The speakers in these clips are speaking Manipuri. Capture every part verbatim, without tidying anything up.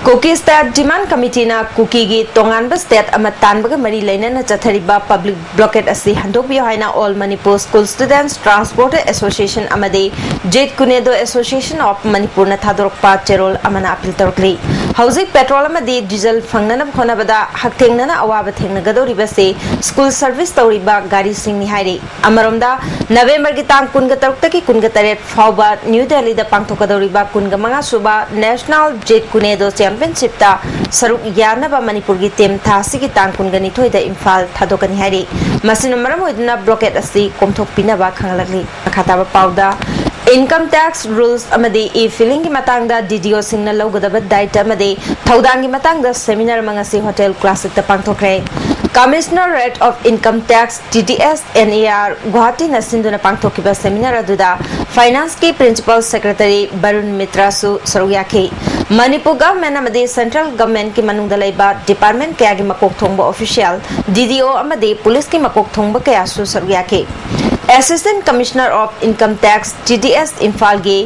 ꯀꯨꯀꯤ ꯁ꯭ꯇꯦꯠ ꯗꯤꯃꯥꯟ ꯀꯃꯤꯇꯤꯅ ꯀꯨꯀꯤꯒꯤ ꯇꯣꯉꯥꯟꯕ ꯁ꯭ꯇꯦꯠ ꯑꯃ ꯇꯥꯟꯕꯒ ꯃꯔꯤ ꯂꯩꯅꯅ ꯆꯠꯊꯔꯤꯕ ꯄꯕ꯭ꯂꯤꯛ ꯕ꯭ꯂꯣꯀꯦꯠ ꯑꯁꯤ ꯍꯟꯗꯣꯛꯄꯤꯌꯨ ꯍꯥꯏꯅ All Manipur School Students Transporter Association ꯑꯃꯗꯤ ꯖꯦꯠ ꯀꯨꯅꯦꯗꯣ ꯑꯦꯁꯣꯁꯤꯌꯦꯁꯟ ꯑꯣꯐ ꯃꯅꯤꯄꯨꯔꯅ ꯊꯥꯗꯣꯔꯛꯄ ꯆꯦꯔꯣꯜ ꯑꯃꯅ ꯑꯄꯤꯜ ꯇꯧꯔꯛꯂꯤ꯫ ꯍꯧꯖꯤꯛ ꯄꯦꯇ꯭ꯔꯣꯜ ꯑꯃꯗꯤ ꯗꯤꯖꯜ ꯐꯪꯅꯅꯕ ꯍꯣꯠꯅꯕꯗ ꯍꯛꯊꯦꯡꯅꯅ ꯑꯋꯥꯕ ꯊꯦꯡꯅꯒꯗꯧꯔꯤꯕꯁꯤ ꯁ꯭ꯀꯨꯜ ꯁꯔꯚꯤꯁ ꯇꯧꯔꯤꯕ ꯒꯥꯔꯤꯁꯤꯡꯅꯤ ꯍꯥꯏꯔꯤ꯫ ꯑꯃꯔꯣꯝꯗ, ꯅꯕꯦꯝꯕꯔꯒꯤ ꯇꯥꯡ ꯀꯨꯟꯒ ꯇꯔꯨꯛꯇꯒꯤ ꯀꯨꯟꯒ ꯇꯔꯦꯠ ꯐꯥꯎꯕ ꯅ꯭ꯌꯨ ꯗꯦꯜꯂꯤꯗ ꯄꯥꯡꯊꯣꯛꯀꯗꯧꯔꯤꯕ ꯀꯨꯟꯒ ꯃꯉꯥ ꯁꯨꯕ ꯅꯦꯁꯅꯦꯜ ꯖꯦꯠ ꯀꯨꯅꯦꯗꯣ ꯆꯦꯝꯄꯤꯌꯟꯁꯤꯞꯇ ꯁꯔꯨꯛ ꯌꯥꯅꯕ ꯃꯅꯤꯄꯨꯔꯒꯤ ꯇꯤꯝ ꯊꯥ ꯑꯁꯤꯒꯤ ꯇꯥꯡ ꯀꯨꯟꯒ ꯅꯤꯊꯣꯏꯗ ꯏꯝꯐꯥꯜ ꯊꯥꯗꯣꯛꯀꯅꯤ ꯍꯥꯏꯔꯤ꯫ ꯃꯁꯤꯅ ꯃꯔꯝ ꯑꯣꯏꯗꯨꯅ ꯕ꯭ꯂꯣꯀꯦꯠ ꯑꯁꯤ ꯀꯣꯝꯊꯣꯛꯄꯤꯅꯕ ꯈꯪꯍꯜꯂꯛꯂꯤ꯫ ꯃꯈꯥ ꯇꯥꯕ ꯄꯥꯎꯗ, ꯏꯟꯀꯝ ꯇꯦꯛꯁ ꯔꯨꯜꯁ ꯑꯃꯗꯤ ꯏ ꯐꯤꯂꯤꯡꯒꯤ ꯃꯇꯥꯡꯗ ꯗꯤꯗꯤꯑꯣꯁꯤꯡꯅ ꯂꯧꯒꯗꯕ ꯗꯥꯏꯠ ꯑꯃꯗꯤ ꯊꯧꯗꯥꯡꯒꯤ ꯃꯇꯥꯡꯗ ꯁꯦꯃꯤꯅꯥꯔ ꯑꯃ ꯉꯁꯤ ꯍꯣꯇꯦꯜ ꯀ꯭ꯂꯥꯁꯤꯛꯇ ꯄꯥꯡꯊꯣꯛꯈ꯭ꯔꯦ꯫ Commissionerate of Income Tax, T D S N E R, ꯒꯨꯋꯥꯍꯥꯇꯤꯅ ꯁꯤꯟꯗꯨꯅ ꯄꯥꯡꯊꯣꯛꯈꯤꯕ ꯁꯦꯃꯤꯅꯥꯔ ꯑꯗꯨꯗ ꯐꯥꯏꯅꯥꯟꯁꯀꯤ ꯄ꯭ꯔꯤꯟꯁꯤꯄꯜ ꯁꯦꯀ꯭ꯔꯦꯇꯔꯤ ꯕꯔꯨꯟ ꯃꯤꯇ꯭ꯔꯥꯁꯨ ꯁꯔꯨꯛ ꯌꯥꯈꯤ꯫ ꯃꯅꯤꯄꯨꯔ ꯒꯚꯔꯟꯃꯦꯟꯠ ꯑꯃꯗꯤ ꯁꯦꯟꯇ꯭ꯔꯦꯜ ꯒꯚꯔꯟꯃꯦꯟꯠꯀꯤ ꯃꯅꯨꯡꯗ ꯂꯩꯕ ꯗꯤꯄꯥꯔꯠꯃꯦꯟꯠ ꯀꯌꯥꯒꯤ ꯃꯀꯣꯛ ꯊꯣꯡꯕ ꯑꯣꯐꯤꯁꯤꯌꯦꯜ, ꯗꯤ ꯗꯤ ꯑꯣ ꯑꯃꯗꯤ ꯄꯨꯂꯤꯁꯀꯤ ꯃꯀꯣꯛ ꯊꯣꯡꯕ ꯀꯌꯥꯁꯨ ꯁꯔꯨꯛ ꯌꯥꯈꯤ꯫ Assistant Commissioner of Income Tax, T D ꯑꯦꯁ, ꯏꯝꯐꯥꯜꯒꯤ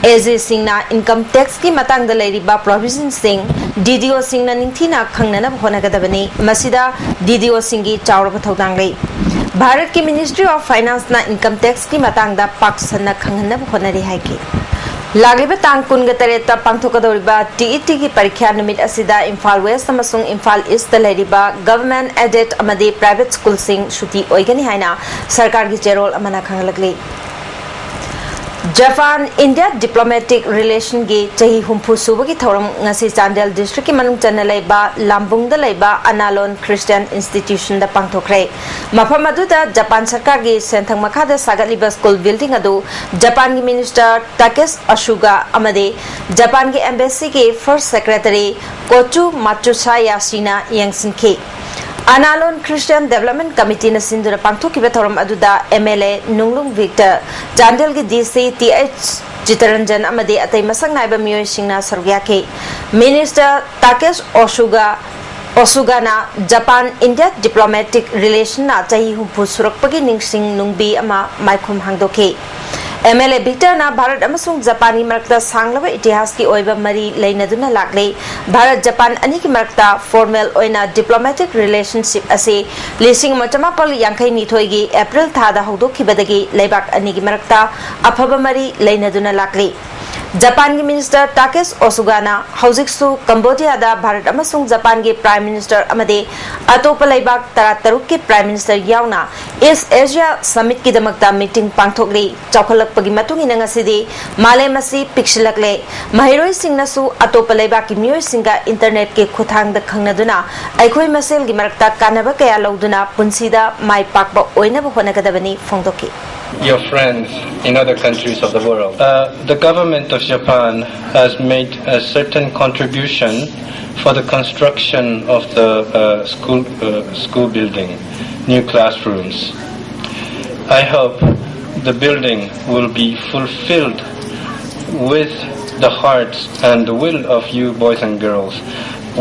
ꯑꯦ ꯖꯦꯁꯤꯡꯅ ꯏꯟꯀꯝ ꯇꯦꯛꯁꯀꯤ ꯃꯇꯥꯡꯗ ꯂꯩꯔꯤꯕ ꯄ꯭ꯔꯣꯚꯤꯖꯟꯁꯤꯡ ꯗꯤ ꯗꯤ ꯑꯣꯁꯤꯡꯅ ꯅꯤꯡꯊꯤꯅ ꯈꯪꯅꯅꯕ ꯍꯣꯠꯅꯒꯗꯕꯅꯤ꯫ ꯃꯁꯤꯗ ꯗꯤ ꯗꯤ ꯑꯣꯁꯤꯡꯒꯤ ꯆꯥꯎꯔꯕ ꯊꯧꯗꯥꯡ ꯂꯩ꯫ ꯚꯥꯔꯠꯀꯤ Ministry of Financeꯅ ꯏꯟꯀꯝ ꯇꯦꯛꯁꯀꯤ ꯃꯇꯥꯡꯗ ꯄꯥꯛ ꯁꯟꯅ ꯈꯪꯍꯟꯅꯕ ꯍꯣꯠꯅꯔꯤ ꯍꯥꯏꯈꯤ꯫ ꯂꯥꯛꯂꯤꯕ ꯇꯥꯡ ꯀꯨꯟꯒ ꯇꯔꯦꯠꯇ ꯄꯥꯡꯊꯣꯛꯀꯗꯧꯔꯤꯕ ꯇꯤ ꯏ ꯇꯤꯒꯤ ꯄꯔꯤꯈ꯭ꯌꯥ ꯅꯨꯃꯤꯠ ꯑꯁꯤꯗ ꯏꯝꯐꯥꯜ ꯋꯦꯁ ꯑꯃꯁꯨꯡ ꯏꯝꯐꯥꯜ ꯏꯁꯇ ꯂꯩꯔꯤꯕ ꯒꯚꯔꯟꯃꯦꯟꯠ ꯑꯦꯗꯦꯗ ꯑꯃꯗꯤ ꯄ꯭ꯔꯥꯏꯚꯦꯠ ꯁ꯭ꯀꯨꯜꯁꯤꯡ ꯁꯨꯇꯤ ꯑꯣꯏꯒꯅꯤ ꯍꯥꯏꯅ ꯁꯔꯀꯥꯔꯒꯤ ꯆꯦꯔꯣꯜ ꯑꯃꯅ ꯈꯪꯍꯜꯂꯛꯂꯤ꯫ ꯖꯄꯥꯟ ꯏꯟꯗꯤꯌꯥ ꯗꯤꯄ꯭ꯂꯣꯃꯦꯇꯤꯛ ꯔꯤꯂꯦꯁꯟꯒꯤ ꯆꯍꯤ ꯍꯨꯝꯐꯨ ꯁꯨꯕꯒꯤ ꯊꯧꯔꯝ ꯉꯁꯤ ꯆꯥꯟꯗꯦꯜ ꯗꯤꯁꯇ꯭ꯔꯤꯛꯀꯤ ꯃꯅꯨꯡ ꯆꯟꯅ ꯂꯩꯕ ꯂꯥꯝꯕꯨꯡꯗ ꯂꯩꯕ ꯑꯅꯥꯂꯣꯟ ꯈ꯭ꯔꯤꯁꯇꯤꯌꯥꯟ ꯏꯟꯁꯇꯤꯇ꯭ꯌꯨꯁꯟꯗ ꯄꯥꯡꯊꯣꯛꯈ꯭ꯔꯦ꯫ ꯃꯐꯝ ꯑꯗꯨꯗ ꯖꯄꯥꯟ ꯁꯔꯀꯥꯔꯒꯤ ꯁꯦꯟꯊꯪ ꯃꯈꯥꯗ ꯁꯥꯒꯠꯂꯤꯕ ꯁ꯭ꯀꯨꯜ ꯕꯤꯜꯗꯤꯡ ꯑꯗꯨ ꯖꯄꯥꯟꯒꯤ ꯃꯤꯅꯤꯁꯇꯔ ꯇꯥꯀꯦꯁ ꯑꯁꯨꯒꯥ ꯑꯃꯗꯤ ꯖꯄꯥꯟꯒꯤ ꯑꯦꯝꯕꯦꯁꯤꯒꯤ ꯐꯥꯔꯁ ꯁꯦꯀ꯭ꯔꯦꯇꯔꯤ ꯀꯣꯆꯨ ꯃꯥꯆꯨꯁꯥꯌꯥꯁꯤꯅ ꯌꯦꯡꯁꯤꯟꯈꯤ꯫ ꯑꯅꯥꯂꯣꯟ ꯈ꯭ꯔꯤꯁꯇꯤꯌꯥꯟ ꯗꯦꯕꯂꯞꯃꯦꯟꯠ ꯀꯃꯤꯇꯤꯅ ꯁꯤꯟꯗꯨꯅ ꯄꯥꯡꯊꯣꯛꯈꯤꯕ ꯊꯧꯔꯝ ꯑꯗꯨꯗ ꯑꯦꯝ ꯑꯦꯜ ꯑꯦ ꯅꯨꯡꯂꯨꯡ ꯚꯤꯛꯇꯔ, ꯆꯥꯟꯗꯦꯜꯒꯤ ꯗꯤ ꯁꯤ ꯇꯤ ꯑꯩꯆ ꯆꯤꯇꯔꯟꯖꯟ ꯑꯃꯗꯤ ꯑꯇꯩ ꯃꯁꯛ ꯅꯥꯏꯕ ꯃꯤꯑꯣꯏꯁꯤꯡꯅ ꯁꯔꯨꯛ ꯌꯥꯈꯤ꯫ ꯃꯤꯅꯤꯁꯇꯔ ꯇꯥꯀꯦꯁ ꯑꯣꯁꯨꯒꯥ, ꯑꯣꯁꯨꯒꯥꯅ ꯖꯄꯥꯟ ꯏꯟꯗꯤꯌꯥ ꯗꯤꯄ꯭ꯂꯣꯃꯦꯇꯤꯛ ꯔꯤꯂꯦꯁꯟꯅ ꯆꯍꯤ ꯍꯨꯝꯐꯨ ꯁꯨꯔꯛꯄꯒꯤ ꯅꯤꯡꯁꯤꯡ ꯅꯨꯡꯕꯤ ꯑꯃ ꯃꯥꯏꯈꯨꯝ ꯍꯥꯡꯗꯣꯛꯈꯤ꯫ ꯑꯦꯝ ꯑꯦꯜ ꯑꯦ ꯚꯤꯛꯇꯔꯅ ꯚꯥꯔꯠ ꯑꯃꯁꯨꯡ ꯖꯄꯥꯟꯒꯤ ꯃꯔꯛꯇ ꯁꯥꯡꯂꯕ ꯏꯇꯤꯍꯥꯁꯀꯤ ꯑꯣꯏꯕ ꯃꯔꯤ ꯂꯩꯅꯗꯨꯅ ꯂꯥꯛꯂꯤ꯫ ꯚꯥꯔꯠ ꯖꯄꯥꯟ ꯑꯅꯤꯒꯤ ꯃꯔꯛꯇ ꯐꯣꯔꯃꯦꯜ ꯑꯣꯏꯅ ꯗꯤꯄ꯭ꯂꯣꯃꯦꯇꯤꯛ ꯔꯤꯂꯦꯁꯟꯁꯤꯞ ꯑꯁꯤ ꯂꯤꯁꯤꯡ ꯑꯃ ꯆꯃꯥꯄꯜ ꯌꯥꯡꯈꯩ ꯅꯤꯊꯣꯏꯒꯤ ꯑꯦꯄ꯭ꯔꯤꯜ ꯊꯥꯗ ꯍꯧꯗꯣꯛꯈꯤꯕꯗꯒꯤ ꯂꯩꯕꯥꯛ ꯑꯅꯤꯒꯤ ꯃꯔꯛꯇ ꯑꯐꯕ ꯃꯔꯤ ꯂꯩꯅꯗꯨꯅ ꯂꯥꯛꯂꯤ꯫ ꯖꯄꯥꯟꯒꯤ ꯃꯤꯅꯤꯁꯇꯔ ꯇꯥꯀꯦꯁ ꯑꯣꯁꯨꯒꯥꯅ ꯍꯧꯖꯤꯛꯁꯨ ꯀꯝꯕꯣꯗꯤꯌꯥꯗ ꯚꯥꯔꯠ ꯑꯃꯁꯨꯡ ꯖꯄꯥꯟꯒꯤ ꯄ꯭ꯔꯥꯏꯝ ꯃꯤꯅꯤꯁꯇꯔ ꯑꯃꯗꯤ ꯑꯇꯣꯞꯄ ꯂꯩꯕꯥꯛ ꯇꯔꯥꯇꯔꯨꯛꯀꯤ ꯄ꯭ꯔꯥꯏꯝ ꯃꯤꯅꯤꯁꯇꯔ ꯌꯥꯎꯅ ꯏꯁ ꯑꯦꯁꯤꯌꯥ ꯁꯃꯤꯠꯀꯤꯗꯃꯛꯇ ꯃꯤꯇꯤꯡ ꯄꯥꯡꯊꯣꯛꯂꯤ꯫ ꯆꯥꯎꯈꯠꯂꯛꯄꯒꯤ ꯃꯇꯨꯡ ꯏꯟꯅ ꯉꯁꯤꯗꯤ ꯃꯥꯂꯦꯝ ꯑꯁꯤ ꯄꯤꯛꯁꯤꯜꯂꯛꯂꯦ꯫ ꯃꯍꯩꯔꯣꯏꯁꯤꯡꯅꯁꯨ ꯑꯇꯣꯞꯄ ꯂꯩꯕꯥꯛꯀꯤ ꯃꯤꯑꯣꯏꯁꯤꯡꯒ ꯏꯟꯇꯔꯅꯦꯠꯀꯤ ꯈꯨꯠꯊꯥꯡꯗ ꯈꯪꯅꯗꯨꯅ ꯑꯩꯈꯣꯏ ꯃꯁꯦꯜꯒꯤ ꯃꯔꯛꯇ ꯀꯥꯟꯅꯕ ꯀꯌꯥ ꯂꯧꯗꯨꯅ ꯄꯨꯟꯁꯤꯗ ꯃꯥꯏ ꯄꯥꯛꯄ ꯑꯣꯏꯅꯕ ꯍꯣꯠꯅꯒꯗꯕꯅꯤ ꯐꯣꯡꯗꯣꯛꯈꯤ꯫ Your friends in other countries of the world. Uh, the government of Japan has made a certain contribution for the construction of the uh, school uh, school building, new classrooms. I hope the building will be fulfilled with the hearts and the will of you boys and girls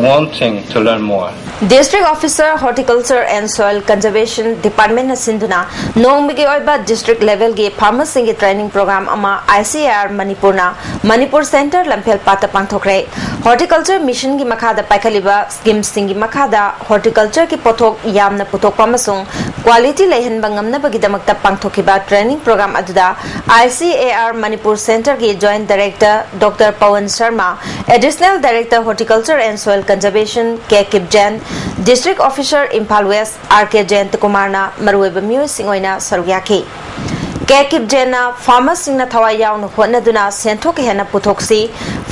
wanting to learn more. District Officer Horticulture and Soil Conservation Department ꯅ ꯁꯤꯟꯗꯨꯅ ꯅꯣꯡꯃꯒꯤ ꯑꯣꯏꯕ district level ꯒꯤ farmers ꯁꯤꯡꯒꯤ training program ꯑꯃ I C A R ꯃꯅꯤꯄꯨꯔꯅ ꯃꯅꯤꯄꯨꯔ Centre ꯂꯝꯐꯦꯜ ꯄꯥꯠꯇ ꯄꯥꯡꯊꯣꯛꯈ꯭ꯔꯦ꯫ Horticulture Mission ꯒꯤ ꯃꯈꯥꯗ ꯄꯥꯏꯈꯠꯂꯤꯕ scheme ꯁꯤꯡꯒꯤ ꯃꯈꯥꯗ horticulture ꯒꯤ ꯄꯣꯠꯊꯣꯛ ꯌꯥꯝꯅ ꯄꯨꯊꯣꯛꯄ ꯑꯃꯁꯨꯡ quality ꯂꯩꯍꯟꯕ ꯉꯝꯅꯕꯒꯤꯗꯃꯛꯇ ꯄꯥꯡꯊꯣꯛꯈꯤꯕ training program ꯑꯗꯨꯗ I C A R Manipur Centre ꯒꯤ Joint Director Doctor Pawan Sharma, Additional Director Horticulture and Soil Conservation K ꯀꯤꯞꯖꯦꯟ, District Officer Imphal West R K ꯖꯌꯟꯇ ꯀꯨꯃꯥꯔꯅ ꯃꯔꯨꯑꯣꯏꯕ ꯃꯤꯑꯣꯏꯁꯤꯡ ꯑꯣꯏꯅ ꯁꯔꯨꯛ ꯌꯥꯈꯤ꯫ K ꯀꯤꯞꯖꯦꯟꯅ farmers ꯁꯤꯡꯅ ꯊꯋꯥꯏ ꯌꯥꯎꯅ ꯍꯣꯠꯅꯗꯨꯅ ꯁꯦꯟꯊꯣꯛ ꯍꯦꯟꯅ ꯄꯨꯊꯣꯛꯁꯤ,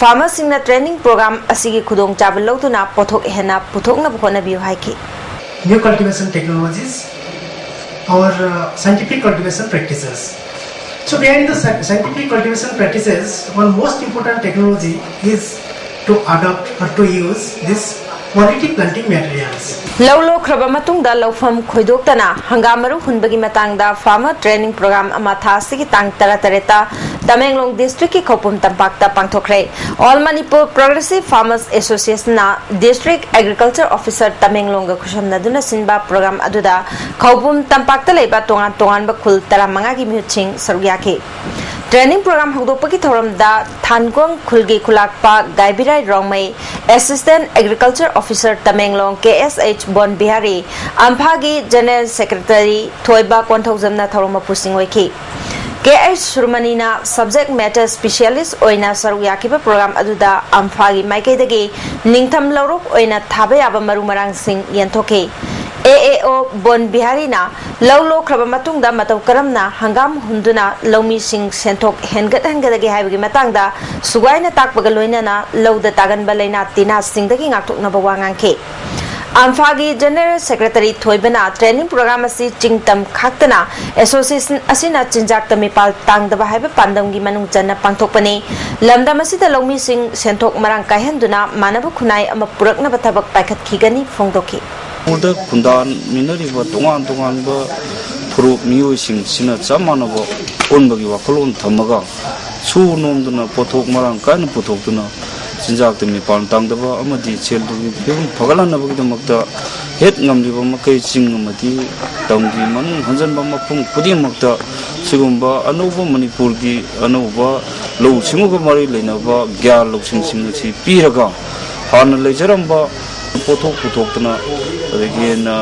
farmers ꯁꯤꯡꯅ training program ꯑꯁꯤꯒꯤ ꯈꯨꯗꯣꯡꯆꯥꯕ ꯂꯧꯗꯨꯅ ꯄꯣꯠꯊꯣꯛ ꯍꯦꯟꯅ ꯄꯨꯊꯣꯛꯅꯕ ꯍꯣꯠꯅꯕꯤꯌꯨ ꯍꯥꯏꯈꯤ꯫ New cultivation technologies or uh, scientific cultivation practices. So behind the sci- scientific cultivation practices, one most important technology is to adopt or to use this quality planting materials. ꯂꯧ ꯂꯣꯛꯈ꯭ꯔꯕ ꯃꯇꯨꯡꯗ ꯂꯧꯐꯝ ꯈꯣꯏꯗꯣꯛꯇꯅ ꯍꯪꯒꯥꯝ ꯃꯔꯨ ꯍꯨꯟꯕꯒꯤ ꯃꯇꯥꯡꯗ farmer training program ꯑꯃ ꯊꯥ ꯑꯁꯤꯒꯤ ꯇꯥꯡ ꯇꯔꯥꯇꯔꯦꯠꯇ ꯇꯃꯦꯡꯂꯣꯡ district ꯀꯤ ꯈꯧꯄꯨꯝ ꯇꯝꯄꯥꯛꯇ ꯄꯥꯡꯊꯣꯛꯈ꯭ꯔꯦ꯫ All Manipur Progressive Farmers Association ꯅ District Agriculture Officer ꯇꯃꯦꯡꯂꯣꯡꯒ ꯈꯨꯠꯁꯝꯅꯗꯨꯅ ꯁꯤꯟꯕ program ꯑꯗꯨꯗ ꯈꯧꯄꯨꯝ ꯇꯝꯄꯥꯛꯇ ꯂꯩꯕ ꯇꯣꯉꯥꯟ ꯇꯣꯉꯥꯟꯕ ꯈꯨꯜ ꯇꯔꯥꯃꯉꯥꯒꯤ ꯃꯤꯍꯨꯠꯁꯤꯡ ꯁꯔꯨꯛ ꯌꯥꯈꯤ꯫ Training program ꯍꯧꯗꯣꯛꯄꯒꯤ ꯊꯧꯔꯝꯗ ꯊꯥꯟꯒꯣꯡ ꯈꯨꯜꯒꯤ ꯈꯨꯂꯥꯛꯄ Gaibirai Rongmei, Assistant Agriculture Officer Tamenglong K S H Bon Bihari, ꯑꯝꯐꯥꯒꯤ General Secretary ꯊꯣꯏꯕ ꯀꯣꯟꯊꯧꯖꯝꯅ ꯊꯧꯔꯝ ꯃꯄꯨꯁꯤꯡ ꯑꯣꯏꯈꯤ꯫ ꯀꯦ ꯑꯩꯆ ꯁꯨꯔꯃꯅꯤꯅ subject matter specialist ꯑꯣꯏꯅ ꯁꯔꯨꯛ ꯌꯥꯈꯤꯕ program ꯑꯗꯨꯗ ꯑꯝꯐꯥꯒꯤ ꯃꯥꯏꯀꯩꯗꯒꯤ ꯅꯤꯡꯊꯝ ꯂꯧꯔꯣꯛ ꯑꯣꯏꯅ ꯊꯥꯕ ꯌꯥꯕ ꯃꯔꯨ ꯃꯔꯥꯡꯁꯤꯡ ꯌꯦꯟꯊꯣꯛꯈꯤ꯫ ꯑꯦ ꯑꯦ ꯑꯣ ꯕꯣꯟ ꯕꯤꯍꯥꯔꯤꯅ ꯂꯧ ꯂꯣꯛꯈ꯭ꯔꯕ ꯃꯇꯨꯡꯗ ꯃꯇꯧ ꯀꯔꯝꯅ ꯍꯪꯒꯥꯝ ꯍꯨꯟꯗꯨꯅ ꯂꯧꯃꯤꯁꯤꯡ ꯁꯦꯟꯊꯣꯛ ꯍꯦꯟꯒꯠꯍꯟꯒꯗꯒꯦ ꯍꯥꯏꯕꯒꯤ ꯃꯇꯥꯡꯗ ꯁꯨꯒꯥꯏꯅ ꯇꯥꯛꯄꯒ ꯂꯣꯏꯅꯅ ꯂꯧꯗ ꯇꯥꯒꯟꯕ ꯂꯥꯏꯅꯥ ꯇꯤꯟꯅꯥꯁꯤꯡꯗꯒꯤ ꯉꯥꯛꯊꯣꯛꯅꯕ ꯋꯥ ꯉꯥꯡꯈꯤ꯫ ꯑꯝꯐꯥꯒꯤ General Secretary ꯊꯣꯏꯕꯅ training program ꯑꯁꯤ ꯆꯤꯡ ꯇꯝ ꯈꯥꯛꯇꯅ association ꯑꯁꯤꯅ ꯆꯤꯟꯖꯥꯛꯇ ꯃꯤꯄꯥꯜ ꯇꯥꯡꯗꯕ ꯍꯥꯏꯕ ꯄꯥꯟꯗꯝꯒꯤ ꯃꯅꯨꯡ ꯆꯟꯅ ꯄꯥꯡꯊꯣꯛꯄꯅꯤ꯫ ꯂꯝꯗꯝ ꯑꯁꯤꯗ ꯂꯧꯃꯤꯁꯤꯡ ꯁꯦꯟꯊꯣꯛ ꯃꯔꯥꯡ ꯀꯥꯏꯍꯟꯗꯨꯅ ꯃꯥꯟꯅꯕ ꯈꯨꯟꯅꯥꯏ ꯑꯃ ꯄꯨꯔꯛꯅꯕ ꯊꯕꯛ ꯄꯥꯏꯈꯠꯈꯤꯒꯅꯤ ꯐꯣꯡꯗꯣꯛꯈꯤ꯫ ꯃꯗ ꯈꯨꯟꯗꯥꯃꯤꯟꯅꯔꯤꯕ ꯇꯣꯉꯥꯟ ꯇꯣꯉꯥꯟꯕ ꯐꯨꯔꯨꯞ ꯃꯤꯑꯣꯏꯁꯤꯡꯁꯤꯅ ꯆꯞ ꯃꯥꯟꯅꯕ ꯑꯄꯨꯟꯕꯒꯤ ꯋꯥꯈꯜꯂꯣꯟ ꯊꯝꯃꯒ ꯁꯨ ꯅꯣꯝꯗꯨꯅ ꯄꯣꯠꯊꯣꯛ ꯃꯔꯥꯡ ꯀꯥꯏꯅ ꯄꯨꯊꯣꯛꯇꯨꯅ ꯆꯤꯟꯖꯥꯛꯇ ꯃꯤꯄꯥꯟ ꯇꯥꯡꯗꯕ ꯑꯃꯗꯤ ꯁꯦꯜ ꯊꯨꯝꯒꯤ ꯐꯤꯕꯝ ꯐꯒꯠꯍꯟꯅꯕꯒꯤꯗꯃꯛꯇ ꯍꯦꯠ ꯉꯝꯂꯤꯕ ꯃꯈꯩ ꯆꯤꯡ ꯑꯃꯗꯤ ꯇꯝꯒꯤ ꯃꯅꯨꯡ ꯍꯟꯖꯟꯕ ꯃꯐꯝ ꯈꯨꯗꯤꯡꯃꯛꯇ ꯁꯤꯒꯨꯝꯕ ꯑꯅꯧꯕ ꯃꯅꯤꯄꯨꯔꯒꯤ ꯑꯅꯧꯕ ꯂꯧꯎ ꯁꯤꯡꯎꯒ ꯃꯔꯤ ꯂꯩꯅꯕ ꯒ꯭ꯌꯥꯟ ꯂꯧꯁꯤꯡꯁꯤꯡ ꯑꯁꯤ ꯄꯤꯔꯒ ꯍꯥꯟꯅ ꯂꯩꯖꯔꯝꯕ ꯄꯣꯠꯊꯣꯛ ꯄꯨꯊꯣꯛꯇꯅ ꯑꯗꯒꯤ ꯍꯦꯟꯅ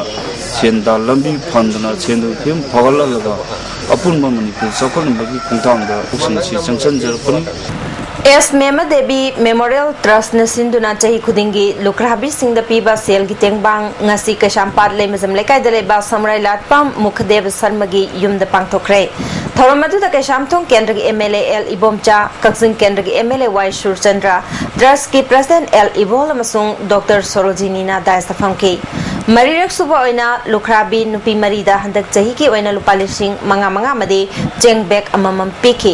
ꯁꯦꯟꯗꯥꯟ ꯂꯝꯕꯤ ꯐꯪꯗꯅ ꯁꯦꯟꯗꯣꯛ ꯐꯤꯕꯝ ꯐꯒꯠꯍꯜꯂꯒ ꯑꯄꯨꯟꯕ ꯃꯅꯤꯄꯨꯔ ꯆꯥꯎꯈꯠꯍꯟꯕꯒꯤ ꯈꯣꯡꯊꯥꯡꯗ ꯊꯕꯛꯁꯤꯡ ꯑꯁꯤ ꯆꯪꯁꯤꯟꯖꯔꯛꯄꯅꯤ꯫ ꯑꯦꯁ ꯃꯦꯃ ꯗꯦꯕꯤ Memorial Trustꯅ ꯁꯤꯟꯗꯨꯅ ꯆꯍꯤ ꯈꯨꯗꯤꯡꯒꯤ ꯂꯨꯈ꯭ꯔꯥꯕꯤꯁꯤꯡꯗ ꯄꯤꯕ ꯁꯦꯜꯒꯤ ꯇꯦꯡꯕꯥꯡ ꯉꯁꯤ ꯀꯩꯁꯥꯝꯄꯥꯠ ꯂꯩꯃꯖꯝ ꯂꯩꯀꯥꯏꯗ ꯂꯩꯕ ꯁꯝꯔꯥꯏ ꯂꯥꯠꯄꯝ ꯃꯨꯈꯗꯦꯕ ꯁꯔꯃꯒꯤ ꯌꯨꯝꯗ ꯄꯥꯡꯊꯣꯛꯈ꯭ꯔꯦ꯫ ꯊꯧꯔꯝ ꯑꯗꯨꯗ ꯀꯩꯁꯥꯝꯊꯣꯡ ꯀꯦꯟꯗ꯭ꯔꯒꯤ M L A L Ibomcha, Kakching ꯀꯦꯟꯗ꯭ꯔꯒꯤ M L A Y Surchandra, Trustꯀꯤ President ꯑꯦꯜ ꯏꯕꯣꯜ ꯑꯃꯁꯨꯡ ꯗꯣꯛꯇꯔ ꯁꯣꯔꯣꯖꯤꯅꯤꯅ dais ꯐꯝꯈꯤ꯫ ꯃꯔꯤꯔꯛ ꯁꯨꯕ ꯑꯣꯏꯅ ꯂꯨꯈ꯭ꯔꯥꯕꯤ ꯅꯨꯄꯤ ꯃꯔꯤꯗ ꯍꯟꯗꯛ ꯆꯍꯤꯒꯤ ꯑꯣꯏꯅ ꯂꯨꯄꯥ ꯂꯤꯁꯤꯡ ꯃꯉꯥ ꯃꯉꯥ ꯑꯃꯗꯤ ꯆꯦꯡ bag ꯑꯃꯃꯝ ꯄꯤꯈꯤ꯫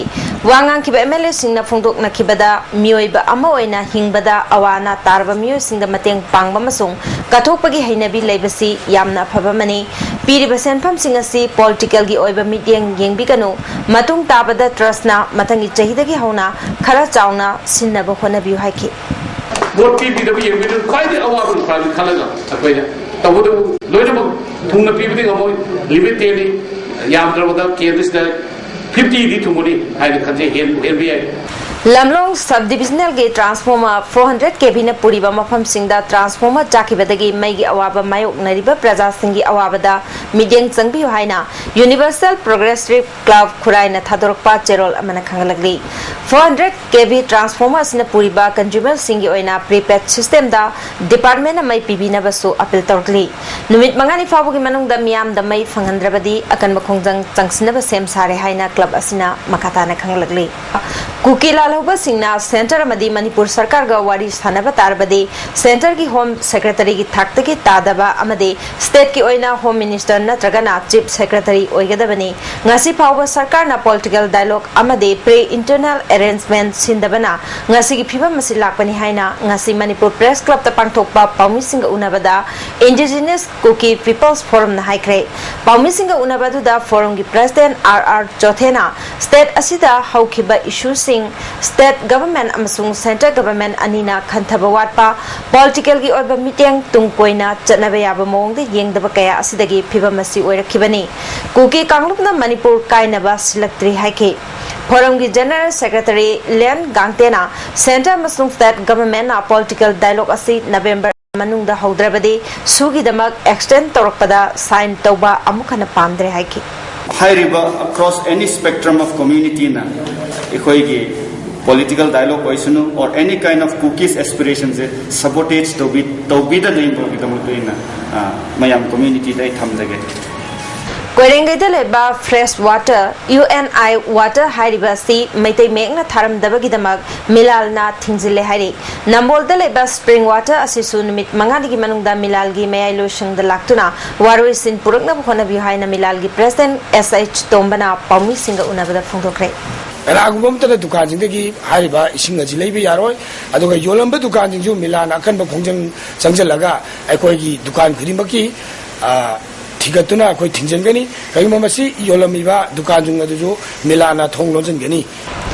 ꯋꯥ ꯉꯥꯡꯈꯤꯕ ꯑꯦꯝ ꯑꯦꯜ ꯑꯦꯁꯤꯡꯅ ꯐꯣꯡꯗꯣꯛꯅꯈꯤꯕꯗ ꯃꯤꯑꯣꯏꯕ ꯑꯃ ꯑꯣꯏꯅ ꯍꯤꯡꯕꯗ ꯑꯋꯥ ꯑꯅꯥ ꯇꯥꯔꯕ ꯃꯤꯑꯣꯏꯁꯤꯡꯗ ꯃꯇꯦꯡ ꯄꯥꯡꯕ ꯑꯃꯁꯨꯡ ꯀꯠꯊꯣꯛꯄꯒꯤ ꯍꯩꯅꯕꯤ ꯂꯩꯕꯁꯤ ꯌꯥꯝꯅ ꯑꯐꯕ ꯑꯃꯅꯤ꯫ ꯄꯤꯔꯤꯕ ꯁꯦꯟꯐꯝꯁꯤꯡ ꯑꯁꯤ politicalꯒꯤ ꯑꯣꯏꯕ ꯃꯤꯠꯌꯦꯡ ꯌꯦꯡꯕꯤꯒꯅꯨ꯫ ꯃꯇꯨꯡ ꯇꯥꯕꯗ Trustꯅ ꯃꯊꯪꯒꯤ ꯆꯍꯤꯗꯒꯤ ꯍꯧꯅ ꯈꯔ ꯆꯥꯎꯅ ꯁꯤꯟꯅꯕ ꯍꯣꯠꯅꯕꯤꯌꯨ ꯍꯥꯏꯈꯤ꯫ ꯚꯣꯠ ꯄꯤꯕꯤꯗꯕ ꯌꯦꯡꯕꯤꯗꯨꯅ ꯈ꯭ꯋꯥꯏꯗꯒꯤ ꯑꯋꯥꯕ ꯅꯨꯄꯥꯅꯤ ꯈꯜꯂꯒ ꯑꯩꯈꯣꯏꯅ ꯇꯧꯕꯇꯕꯨ ꯂꯣꯏꯅꯃꯛ ꯊꯨꯡꯅ ꯄꯤꯕꯗꯤ ꯉꯝꯃꯣꯏ꯫ Limited ꯌꯥꯝꯗ꯭ꯔꯕꯗ ꯀꯦꯟꯗ꯭ꯔꯁꯤꯗ ꯐꯤꯐꯇꯤꯗꯤ ꯊꯨꯡꯒꯅꯤ ꯍꯥꯏꯅ ꯈꯟꯖꯩ꯫ ꯍꯦꯟꯕꯨ ꯍꯦꯟꯕ ꯌꯥꯏ꯫ ꯂꯝꯂꯣꯡ ꯁꯕ ꯗꯤꯕꯤꯖꯅꯦꯜꯒꯤ ꯇ꯭ꯔꯥꯟꯁꯐꯣꯔꯃꯔ ꯐꯣꯔ ꯍꯟꯗ꯭ꯔꯦꯗ ꯀꯦ ꯚꯤꯅ ꯄꯨꯔꯤꯕ ꯃꯐꯝꯁꯤꯡꯗ ꯇ꯭ꯔꯥꯟꯁꯐꯣꯔꯃꯔ ꯆꯥꯛꯈꯤꯕꯗꯒꯤ ꯃꯩꯒꯤ ꯑꯋꯥꯕ ꯃꯥꯌꯣꯛꯅꯔꯤꯕ ꯄ꯭ꯔꯖꯥꯁꯤꯡꯒꯤ ꯑꯋꯥꯕꯗ ꯃꯤꯠꯌꯦꯡ ꯆꯪꯕꯤꯌꯨ ꯍꯥꯏꯅ ꯌꯨꯅꯤꯚꯔꯁꯦꯜ ꯄ꯭ꯔꯣꯒ꯭ꯔꯦꯁꯤꯚ ꯀ꯭ꯂꯕ ꯈꯨꯔꯥꯏꯅ ꯊꯥꯗꯣꯔꯛꯄ ꯆꯦꯔꯣꯜ ꯑꯃꯅ ꯈꯪꯍꯜꯂꯛꯂꯤ꯫ ꯐꯣꯔ ꯍꯟꯗ꯭ꯔꯦꯗ ꯀꯦ ꯚꯤ ꯇ꯭ꯔꯥꯟꯁꯐꯣꯔꯃꯔ ꯑꯁꯤꯅ ꯄꯨꯔꯤꯕ ꯀꯟꯖꯨꯃꯔꯁꯤꯡꯒꯤ ꯑꯣꯏꯅ ꯄ꯭ꯔꯤꯄꯦꯗ ꯁꯤꯁꯇꯦꯝꯗ ꯗꯤꯄꯥꯔꯠꯃꯦꯟꯅ ꯃꯩ ꯄꯤꯕꯤꯅꯕꯁꯨ ꯑꯄꯤꯜ ꯇꯧꯔꯛꯂꯤ꯫ ꯅꯨꯃꯤꯠ ꯃꯉꯥꯅꯤ ꯐꯥꯎꯕꯒꯤ ꯃꯅꯨꯡꯗ ꯃꯤꯌꯥꯝꯗ ꯃꯩ ꯐꯪꯍꯟꯗ꯭ꯔꯕꯗꯤ ꯑꯀꯟꯕ ꯈꯣꯡꯖꯪ ꯆꯪꯁꯤꯟꯅꯕ ꯁꯦꯝ ꯁꯥꯔꯦ ꯍꯥꯏꯅ ꯀ꯭ꯂꯕ ꯑꯁꯤꯅ ꯃꯈꯥ ꯇꯥꯅ ꯈꯪꯍꯜꯂꯛꯂꯤ꯫ ꯀꯨꯀꯤ ꯂꯥꯜꯍꯧꯕꯁꯤꯡꯅ ꯁꯦꯟꯇꯔ ꯑꯃꯗꯤ ꯃꯅꯤꯄꯨꯔ ꯁꯔꯀꯥꯔꯒ ꯋꯥꯔꯤ ꯁꯥꯟꯅꯕ ꯇꯥꯔꯕꯗꯤ ꯁꯦꯟꯇꯔꯒꯤ ꯍꯣꯝ ꯁꯦꯀ꯭ꯔꯦꯇꯔꯤꯒꯤ ꯊꯥꯛꯇꯒꯤ ꯇꯥꯗꯕ ꯑꯃꯗꯤ ꯁ꯭ꯇꯦꯠꯀꯤ ꯑꯣꯏꯅ ꯍꯣꯝ ꯃꯤꯅꯤꯁꯇꯔ ꯅꯠꯇ꯭ꯔꯒꯅ ꯆꯤꯐ ꯁꯦꯀ꯭ꯔꯦꯇꯔꯤ ꯑꯣꯏꯒꯗꯕꯅꯤ꯫ ꯉꯁꯤ ꯐꯥꯎꯕ ꯁꯔꯀꯥꯔꯅ ꯄꯣꯂꯤꯇꯤꯀꯦꯜ ꯗꯥꯏꯂꯣꯒ ꯑꯃꯗꯤ ꯄ꯭ꯔꯤ ꯏꯟꯇꯔꯅꯦꯜ ꯑꯦꯔꯦꯟꯖꯃꯦꯟꯠ ꯁꯤꯟꯗꯕꯅ ꯉꯁꯤꯒꯤ ꯐꯤꯕꯝ ꯑꯁꯤ ꯂꯥꯛꯄꯅꯤ ꯍꯥꯏꯅ ꯉꯁꯤ ꯃꯅꯤꯄꯨꯔ ꯄ꯭ꯔꯦꯁ ꯀ꯭ꯂꯕꯇ ꯄꯥꯡꯊꯣꯛꯄ ꯄꯥꯎꯃꯤꯁꯤꯡꯒ ꯎꯅꯕꯗ ꯏꯟꯗꯤꯖꯤꯅꯁ ꯀꯨꯀꯤ ꯄꯤꯄꯜꯁ ꯐꯣꯔꯝꯅ ꯍꯥꯏꯈ꯭ꯔꯦ꯫ ꯄꯥꯎꯃꯤꯁꯤꯡꯒ ꯎꯅꯕ ꯑꯗꯨꯗ ꯐꯣꯔꯝꯒꯤ ꯄ꯭ꯔꯦꯁꯤꯗꯦꯟꯠ ꯑꯥꯔ ꯑꯥꯔ ꯆꯣꯊꯦꯅ ꯁ꯭ꯇꯦꯠ ꯑꯁꯤꯗ ꯍꯧꯈꯤꯕ ꯏꯁꯨꯁꯤꯡ ꯁ꯭ꯇꯦꯠ ꯒꯚꯔꯟꯃꯦꯟꯠ ꯑꯃꯁꯨꯡ ꯁꯦꯟꯇꯔ ꯒꯚꯔꯟꯃꯦꯟꯠ ꯑꯅꯤꯅ ꯈꯟꯊꯕ ꯋꯥꯠꯄ, ꯄꯣꯂꯤꯇꯤꯀꯦꯜꯒꯤ ꯑꯣꯏꯕ ꯃꯤꯠꯌꯦꯡ ꯇꯨꯡ ꯀꯣꯏꯅ ꯆꯠꯅꯕ ꯌꯥꯕ ꯃꯑꯣꯡꯗ ꯌꯦꯡꯗꯕ ꯀꯌꯥ ꯑꯁꯤꯗꯒꯤ ꯐꯤꯕꯝ ꯑꯁꯤ ꯑꯣꯏꯔꯛꯈꯤꯕꯅꯤ꯫ ꯀꯨꯀꯤ ꯀꯥꯡꯂꯨꯞꯅ ꯃꯅꯤꯄꯨꯔ ꯀꯥꯏꯅꯕ ꯁꯤꯜꯂꯛꯇ꯭ꯔꯤ ꯍꯥꯏꯈꯤ꯫ ꯐꯣꯔꯝꯒꯤ ꯖꯦꯅꯔꯦꯜ ꯁꯦꯀ꯭ꯔꯦꯇꯔꯤ ꯂꯦꯟ ꯒꯥꯡꯇꯦꯅ ꯁꯦꯟꯇꯔ ꯑꯃꯁꯨꯡ ꯁ꯭ꯇꯦꯠ ꯒꯚꯔꯟꯃꯦꯟꯠꯅ ꯄꯣꯂꯤꯇꯤꯀꯦꯜ ꯗꯥꯏꯂꯣꯒ ꯑꯁꯤ ꯅꯕꯦꯝꯕꯔ ꯃꯅꯨꯡꯗ ꯍꯧꯗ꯭ꯔꯕꯗꯤ ꯁꯨꯒꯤꯗꯃꯛ ꯑꯦꯛꯁꯇꯦꯟ ꯇꯧꯔꯛꯄꯗ ꯁꯥꯏꯟ ꯇꯧꯕ ꯑꯃꯨꯛ ꯍꯟꯅ ꯄꯥꯝꯗ꯭ꯔꯦ ꯍꯥꯏꯈꯤ꯫ ꯍꯥꯏꯔꯤꯕ across any spectrum of communityꯅ ꯑꯩꯈꯣꯏꯒꯤ political dialogue ꯑꯣꯏꯁꯅꯨ or any kind of Kukis aspirationꯁꯦ sabotage ꯇꯧꯕꯤ ꯇꯧꯕꯤꯗꯅꯕꯒꯤꯗꯃꯛꯇ ꯑꯩꯅ, ꯑ, ꯃꯌꯥꯝ communityꯗ ꯑꯩ ꯊꯝꯖꯒꯦ꯫ ꯀꯣꯏꯔꯦꯡꯒꯩꯗ ꯂꯩꯕ fresh water, U N I water ꯍꯥꯏꯔꯤꯕ ꯑꯁꯤ ꯃꯩꯇꯩ ꯃꯌꯦꯛꯅ ꯊꯥꯔꯝꯗꯕꯒꯤꯗꯃꯛ ꯃꯤꯂꯥꯜꯅ ꯊꯤꯡꯖꯤꯜꯂꯦ ꯍꯥꯏꯔꯤ꯫ ꯅꯝꯕꯣꯜꯗ ꯂꯩꯕ ꯁ꯭ꯄ꯭ꯔꯤꯡ ꯋꯥꯇꯔ ꯑꯁꯤꯁꯨ ꯅꯨꯃꯤꯠ ꯃꯉꯥꯅꯤꯒꯤ ꯃꯅꯨꯡꯗ ꯃꯤꯂꯥꯜꯒꯤ ꯃꯌꯥꯏ ꯂꯣꯏꯁꯪꯗ ꯂꯥꯛꯇꯨꯅ ꯋꯥꯔꯣꯏꯁꯤꯟ ꯄꯨꯔꯛꯅꯕ ꯍꯣꯠꯅꯕꯤꯌꯨ ꯍꯥꯏꯅ ꯃꯤꯂꯥꯜꯒꯤ ꯄ꯭ꯔꯦꯁꯤꯗꯦꯟꯠ ꯑꯦꯁ ꯑꯩꯆ ꯇꯣꯝꯕꯅ ꯄꯥꯎꯃꯤꯁꯤꯡꯒ ꯎꯅꯕꯗ ꯐꯣꯡꯗꯣꯛꯈ꯭ꯔꯦ꯫ ꯀꯅꯥꯒꯨꯝꯕ ꯑꯃꯠꯇꯅ ꯗꯨꯀꯥꯟꯁꯤꯡꯗꯒꯤ ꯍꯥꯏꯔꯤꯕ ꯏꯁꯤꯡ ꯑꯁꯤ ꯂꯩꯕ ꯌꯥꯔꯣꯏ꯫ ꯑꯗꯨꯒ ꯌꯣꯜꯂꯝꯕ ꯗꯨꯀꯥꯟꯁꯤꯡꯁꯨ ꯃꯤꯂꯥꯟꯅ ꯑꯀꯟꯕ ꯈꯣꯡꯖꯪ ꯆꯪꯁꯤꯜꯂꯒ ꯑꯩꯈꯣꯏꯒꯤ ꯗꯨꯀꯥꯟ ꯈꯨꯗꯤꯡꯃꯛꯀꯤ, ꯑ, ꯊꯤꯒꯠꯇꯨꯅ ꯑꯩꯈꯣꯏ ꯊꯤꯡꯖꯤꯟꯒꯅꯤ꯫ ꯀꯔꯤꯒꯨꯝꯕ ꯃꯁꯤ ꯌꯣꯜꯂꯝꯃꯤꯕ ꯗꯨꯀꯥꯟꯁꯤꯡ ꯑꯗꯨꯁꯨ ꯃꯤꯂꯥꯟꯅ ꯊꯣꯡ ꯂꯣꯟꯁꯤꯟꯒꯅꯤ꯫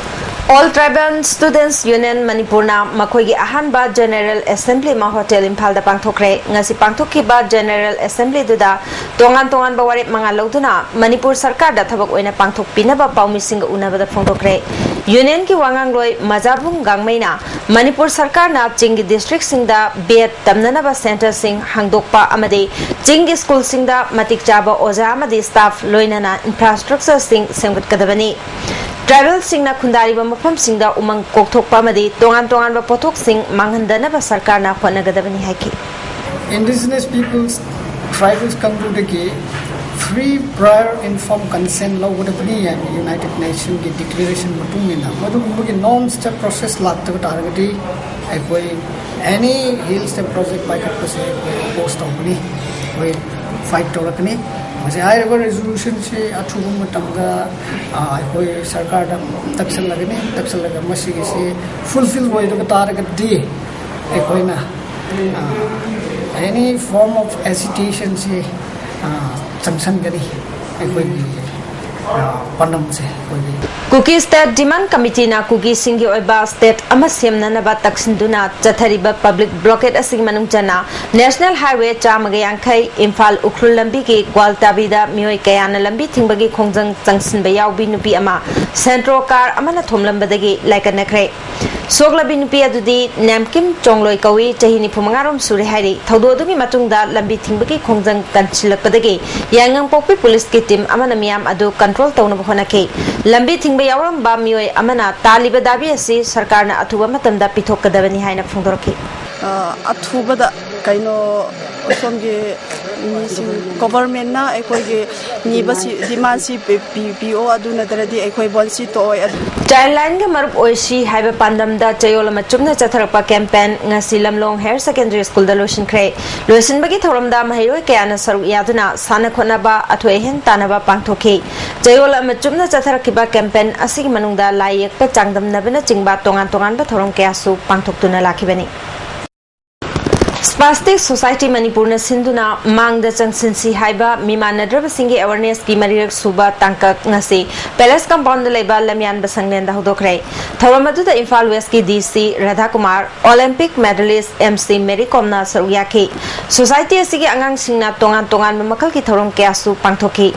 All Tribal Students Union ꯃꯅꯤꯄꯨꯔꯅ ꯃꯈꯣꯏꯒꯤ ꯑꯍꯥꯟꯕ General Assembly ꯑꯃ ꯍꯣꯇꯦꯜ ꯏꯝꯐꯥꯜꯗ ꯄꯥꯡꯊꯣꯛꯈ꯭ꯔꯦ꯫ ꯉꯁꯤ ꯄꯥꯡꯊꯣꯛꯈꯤꯕ General Assembly ꯑꯗꯨꯗ ꯇꯣꯉꯥꯟ ꯇꯣꯉꯥꯟꯕ ꯋꯥꯔꯦꯞ ꯃꯉꯥ ꯂꯧꯗꯨꯅ ꯃꯅꯤꯄꯨꯔ ꯁꯔꯀꯥꯔꯗ ꯊꯕꯛ ꯑꯣꯏꯅ ꯄꯥꯡꯊꯣꯛꯄꯤꯅꯕ ꯄꯥꯎꯃꯤꯁꯤꯡꯒ ꯎꯅꯕꯗ ꯐꯣꯡꯗꯣꯛꯈ꯭ꯔꯦ꯫ Union ꯒꯤ ꯋꯥꯉꯥꯡꯂꯣꯏ ꯃꯖꯥꯕꯨꯡ ꯒꯥꯡꯃꯩꯅ ꯃꯅꯤꯄꯨꯔ ꯁꯔꯀꯥꯔꯅ ꯆꯤꯡꯒꯤ district ꯁꯤꯡꯗ B.Ed ꯇꯝꯅꯅꯕ centre ꯁꯤꯡ ꯍꯥꯡꯗꯣꯛꯄ ꯑꯃꯗꯤ ꯆꯤꯡꯒꯤ school ꯁꯤꯡꯗ ꯃꯇꯤꯛ ꯆꯥꯕ ꯑꯣꯖꯥ ꯑꯃꯗꯤ staff ꯂꯣꯏꯅꯅ infrastructure ꯁꯤꯡ ꯁꯦꯝꯒꯠꯀꯗꯕꯅꯤ꯫ Tribal ꯁꯤꯡꯅ ꯈꯨꯟꯗꯥꯔꯤꯕ ꯃꯐꯝꯁꯤꯡꯗ ꯎꯃꯪ ꯀꯣꯛꯊꯣꯛꯄ ꯑꯃꯗꯤ ꯇꯣꯉꯥꯟ ꯇꯣꯉꯥꯟꯕ ꯄꯣꯠꯊꯣꯛꯁꯤꯡ ꯃꯥꯡꯍꯟꯗꯅꯕ ꯁꯔꯀꯥꯔꯅ ꯍꯣꯠꯅꯒꯗꯕꯅꯤ ꯍꯥꯏꯈꯤ꯫ Indigenous peoples, tribals ꯀꯥꯡꯕꯨꯗꯒꯤ free, prior, informed consent ꯂꯧꯒꯗꯕꯅꯤ ꯍꯥꯏꯅ United Nation ꯒꯤ declaration ꯃꯇꯨꯡ ꯏꯟꯅ ꯃꯗꯨꯒꯨꯝꯕꯒꯤ non-stop process ꯂꯥꯛꯇꯕ ꯇꯥꯔꯒꯗꯤ ꯑꯩꯈꯣꯏ any hill step project ꯄꯥꯏꯈꯠꯄꯁꯦ ꯑꯩꯈꯣꯏ oppose ꯇꯧꯒꯅꯤ, ꯑꯩꯈꯣꯏ fight ꯇꯧꯔꯛꯀꯅꯤ꯫ ꯃꯁꯤ ꯍꯥꯏꯔꯤꯕ resolution ꯁꯤ ꯑꯊꯨꯕ ꯃꯇꯝꯗ, ꯑ, ꯑꯩꯈꯣꯏ ꯁꯔꯀꯥꯔꯗ ꯇꯛꯁꯜꯂꯒꯅꯤ, ꯇꯛꯁꯜꯂꯒ ꯃꯁꯤꯒꯤꯁꯤ fulfill ꯑꯣꯏꯗꯕ ꯇꯥꯔꯒꯗꯤ ꯑꯩꯈꯣꯏꯅ, ꯑ, any form of agitation ꯁꯤ, ꯑ, ꯆꯪꯁꯟꯒꯅꯤ꯫ ꯑꯩꯈꯣꯏꯒꯤ, ꯑ, ꯄꯥꯟꯗꯝꯁꯦ ꯑꯩꯈꯣꯏꯒꯤ Kuki State Demand Committee ꯅ ꯀꯨꯀꯤꯁꯤꯡꯒꯤ ꯑꯣꯏꯕ state ꯑꯃ ꯁꯦꯝꯅꯅꯕ ꯇꯛꯁꯤꯟꯗꯨꯅ ꯆꯠꯊꯔꯤꯕ public blockade ꯑꯁꯤꯒꯤ ꯃꯅꯨꯡ ꯆꯟꯅ National Highway ꯆꯥꯝꯃꯒ ꯌꯥꯡꯈꯩ ꯏꯝꯐꯥꯜ ꯎꯈ꯭ꯔꯨꯜ ꯂꯝꯕꯤꯒꯤ ꯒ꯭ꯋꯥꯜꯇꯥꯕꯤꯗ ꯃꯤꯑꯣꯏ ꯀꯌꯥꯅ ꯂꯝꯕꯤ ꯊꯤꯡꯕꯒꯤ ꯈꯣꯡꯖꯪ ꯆꯪꯁꯤꯟꯕ ꯌꯥꯎꯕꯤ ꯅꯨꯄꯤ ꯑꯃ Santro car ꯑꯃꯅ ꯊꯣꯝꯂꯝꯕꯗꯒꯤ ꯂꯥꯏꯀꯠꯅꯈ꯭ꯔꯦ꯫ ꯁꯣꯛꯂꯕꯤ ꯅꯨꯄꯤ ꯑꯗꯨꯗꯤ ꯅꯦꯝꯀꯤꯝ ꯆꯣꯡꯂꯣꯏ ꯀꯧꯏ, ꯆꯍꯤ ꯅꯤꯐꯨ ꯃꯉꯥ ꯔꯣꯝ ꯁꯨꯔꯦ ꯍꯥꯏꯔꯤ꯫ ꯊꯧꯗꯣꯛ ꯑꯗꯨꯒꯤ ꯃꯇꯨꯡꯗ ꯂꯝꯕꯤ ꯊꯤꯡꯕꯒꯤ ꯈꯣꯡꯖꯪ ꯀꯟꯁꯤꯜꯂꯛꯄꯗꯒꯤ ꯌꯥꯏꯉꯪꯄꯣꯛꯄꯤ police ꯀꯤ team ꯑꯃꯅ ꯃꯤꯌꯥꯝ ꯑꯗꯨ control ꯇꯧꯅꯕ ꯍꯣꯠꯅꯈꯤ꯫ ꯂꯝꯕꯤ ꯊꯤꯡꯕ ꯌꯥꯎꯔꯝꯕ ꯃꯤꯑꯣꯏ ꯑꯃꯅ ꯇꯥꯜꯂꯤꯕ ꯗꯥꯕꯤ ꯑꯁꯤ ꯁꯔꯀꯥꯔꯅ ꯑꯊꯨꯕ ꯃꯇꯝꯗ ꯄꯤꯊꯣꯛꯀꯗꯕꯅꯤ ꯍꯥꯏꯅ ꯐꯣꯡꯗꯣꯔꯛꯈꯤ꯫ ꯑ, ꯑꯊꯨꯕꯗ ꯀꯩꯅꯣ, ꯁꯣꯝꯒꯤ ꯃꯤꯁꯤꯡ, government ꯅ ꯑꯩꯈꯣꯏꯒꯤ ꯅꯤꯕꯁꯤ, demand ꯁꯤ ꯄꯤ-, ꯄꯤ-, ꯄꯤꯌꯣ, ꯑꯗꯨ ꯅꯠꯇ꯭ꯔꯗꯤ ꯑꯩꯈꯣꯏ ꯕꯟ ꯁꯤ ꯇꯣꯛꯑꯣꯏ꯫ ꯑꯗꯨ Childline ꯒ ꯃꯔꯨꯞ ꯑꯣꯏꯁꯤ ꯍꯥꯏꯕ ꯄꯥꯟꯗꯝꯗ ꯆꯌꯣꯜ ꯑꯃ ꯆꯨꯞꯅ ꯆꯠꯊꯔꯛꯄ campaign ꯉꯁꯤ ꯂꯝꯂꯣꯡ Higher Secondary School ꯗ ꯂꯣꯏꯁꯤꯟꯈ꯭ꯔꯦ꯫ ꯂꯣꯏꯁꯤꯟꯕꯒꯤ ꯊꯧꯔꯝꯗ ꯃꯍꯩꯔꯣꯏ ꯀꯌꯥꯅ ꯁꯔꯨꯛ ꯌꯥꯗꯨꯅ ꯁꯥꯟꯅ ꯈꯣꯠꯅꯕ, ꯑꯊꯣꯏ ꯑꯍꯦꯟ ꯇꯥꯟꯅꯕ ꯄꯥꯡꯊꯣꯛꯈꯤ꯫ ꯆꯌꯣꯜ ꯑꯃ ꯆꯨꯞꯅ ꯆꯠꯊꯔꯛꯈꯤꯕ campaign ꯑꯁꯤꯒꯤ ꯃꯅꯨꯡꯗ ꯂꯥꯏ ꯌꯦꯛꯄ ꯆꯥꯡꯗꯝꯅꯕꯅꯆꯤꯡꯕ ꯇꯣꯉꯥꯟ ꯇꯣꯉꯥꯟꯕ ꯊꯧꯔꯝ ꯀꯌꯥꯁꯨ ꯄꯥꯡꯊꯣꯛꯇꯨꯅ ꯂꯥꯛꯈꯤꯕꯅꯤ꯫ Spastic Society ꯃꯅꯤꯄꯨꯔꯅ ꯁꯤꯟꯗꯨꯅ ꯃꯥꯡꯗ ꯆꯪꯁꯤꯟꯁꯤ ꯍꯥꯏꯕ ꯃꯤꯃꯥꯟꯅꯗ꯭ꯔꯕꯁꯤꯡꯒꯤ awareness ꯀꯤ ꯃꯔꯤꯔꯛ ꯁꯨꯕ ꯇꯥꯡꯀꯛ ꯉꯁꯤ Palace Compound ꯗ ꯂꯩꯕ ꯂꯝꯌꯥꯟꯕ ꯁꯪꯂꯦꯟꯗ ꯍꯧꯗꯣꯛꯈ꯭ꯔꯦ꯫ ꯊꯧꯔꯝ ꯑꯗꯨꯗ ꯏꯝꯐꯥꯜ West ꯀꯤ D C ꯔꯥꯙꯥꯀꯨꯃꯥꯔ, Olympic medalist M C Mary Kom ꯅ ꯁꯔꯨꯛ ꯌꯥꯈꯤ꯫ Society ꯑꯁꯤꯒꯤ ꯑꯉꯥꯡꯁꯤꯡꯅ ꯇꯣꯉꯥꯟ ꯇꯣꯉꯥꯟꯕ ꯃꯈꯜꯒꯤ ꯊꯧꯔꯝ ꯀꯌꯥꯁꯨ ꯄꯥꯡꯊꯣꯛꯈꯤ꯫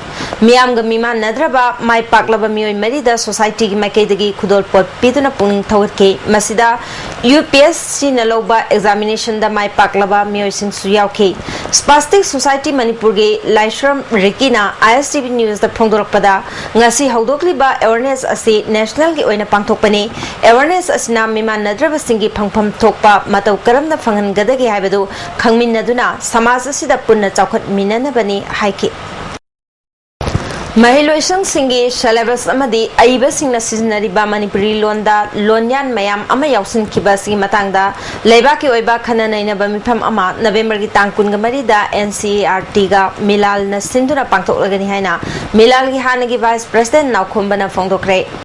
ꯃꯤꯌꯥꯝꯒ ꯃꯤꯃꯥꯟꯅꯗ꯭ꯔꯕ ꯃꯥꯏ ꯄꯥꯛꯂꯕ ꯃꯤꯑꯣꯏ ꯃꯔꯤꯗ society ꯒꯤ ꯃꯥꯏꯀꯩꯗꯒꯤ ꯈꯨꯗꯣꯜꯄꯣꯠ ꯄꯤꯗꯨꯅ ꯄꯨꯛꯅꯤꯡ ꯊꯧꯒꯠꯈꯤ꯫ ꯃꯁꯤꯗ U P S C ꯅ ꯂꯧꯕ examination ꯗ ꯃꯥꯏ ꯄꯥꯛꯂꯕ ꯃꯤꯑꯣꯏꯁꯤꯡꯁꯨ ꯌꯥꯎꯈꯤ꯫ Spastic Society ꯃꯅꯤꯄꯨꯔꯒꯤ ꯂꯥꯏꯁ꯭ꯔꯝ ꯔꯤꯀꯤꯅ I S T V News ꯗ ꯐꯣꯡꯗꯣꯔꯛꯄꯗ, ꯉꯁꯤ ꯍꯧꯗꯣꯛꯂꯤꯕ awareness ꯑꯁꯤ national ꯒꯤ ꯑꯣꯏꯅ ꯄꯥꯡꯊꯣꯛꯄꯅꯤ꯫ Awareness ꯑꯁꯤꯅ ꯃꯤꯃꯥꯟꯅꯗ꯭ꯔꯕꯁꯤꯡꯒꯤ ꯐꯪꯐꯝ ꯊꯣꯛꯄ ꯃꯇꯧ ꯀꯔꯝꯅ ꯐꯪꯍꯟꯒꯗꯒꯦ ꯍꯥꯏꯕꯗꯨ ꯈꯪꯃꯤꯟꯅꯗꯨꯅ ꯁꯃꯥꯖ ꯑꯁꯤꯗ ꯄꯨꯟꯅ ꯆꯥꯎꯈꯠꯃꯤꯟꯅꯅꯕꯅꯤ ꯍꯥꯏꯈꯤ꯫ ꯃꯍꯩꯂꯣꯏꯁꯪꯁꯤꯡꯒꯤ syllabus ꯑꯃꯗꯤ ꯑꯏꯕꯁꯤꯡꯅ ꯁꯤꯖꯤꯟꯅꯔꯤꯕ ꯃꯅꯤꯄꯨꯔꯤ ꯂꯣꯟꯗ ꯂꯣꯟꯌꯥꯟ ꯃꯌꯥꯝ ꯑꯃ ꯌꯥꯎꯁꯤꯟꯈꯤꯕ ꯑꯁꯤꯒꯤ ꯃꯇꯥꯡꯗ ꯂꯩꯕꯥꯛꯀꯤ ꯑꯣꯏꯕ ꯈꯟꯅ ꯅꯩꯅꯕ ꯃꯤꯐꯝ ꯑꯃ ꯅꯕꯦꯝꯕꯔꯒꯤ ꯇꯥꯡ ꯀꯨꯟꯃꯔꯤꯗ N C E R T ꯒ ꯃꯤꯂꯥꯜꯅ ꯁꯤꯟꯗꯨꯅ ꯄꯥꯡꯊꯣꯛꯂꯒꯅꯤ ꯍꯥꯏꯅ ꯃꯤꯂꯥꯜꯒꯤ ꯍꯥꯟꯅꯒꯤ Vice President ꯅꯥꯎꯈꯣꯝꯕꯅ ꯐꯣꯡꯗꯣꯛꯈ꯭ꯔꯦ꯫